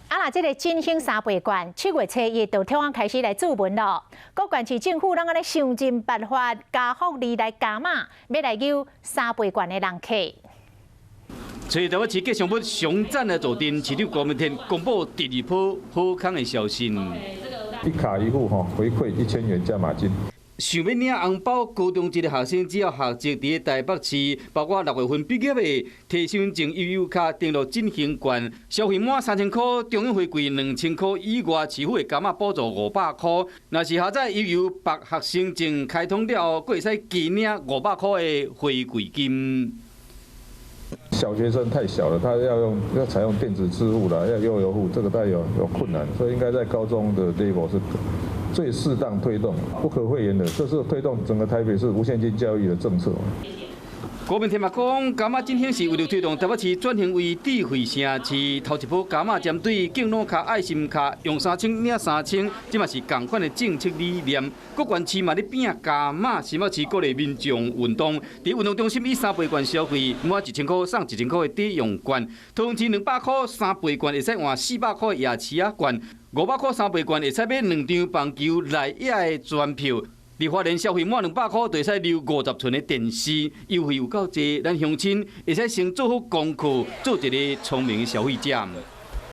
啊，若這个振興三倍券，7月初一就跳開始來注文囉。各縣市政府攏按呢想盡辦法加福利來加碼，欲來誘三倍券的人客。揣台北市吉祥物熊讚的坐鎮，市長郭明天公布第二波好康的消息。一卡一戶吼回饋1000元價碼金。想欲領紅包，高中職的學生只要學籍佇台北市，包括6月份畢業的，提身份證悠遊卡登錄振興券，消費滿3000箍，中央回饋2000箍以外，市府會加碼補助500箍。若是下載悠遊白學生證開通了後，閣會使加領500箍的回饋金。小學生太小了，他要用要採用電子支付啦，要悠遊付，這個大概有困難，所以應該在高中的 level 是最適當推動，不可諱言的，這是推動整個台北市無現金交易的政策。郭明天嘛講，加碼振興是為著推動台北市轉型為智慧城市，頭一波加碼針對敬老卡、愛心卡，用三千領三千，這嘛是仝款的政策理念。各縣市嘛咧拼加碼，新北市鼓勵民眾運動，佇運動中心以三倍券消費，滿1000箍送1000箍的抵用券，桃園市200箍三倍券會使換400箍的夜市仔券，500箍三倍券會使買兩張棒球內野的專票。佇花蓮消費滿200箍，就會使留50寸的電視，優惠有夠濟，咱鄉親會使先做好功課，做一个聰明的消費者。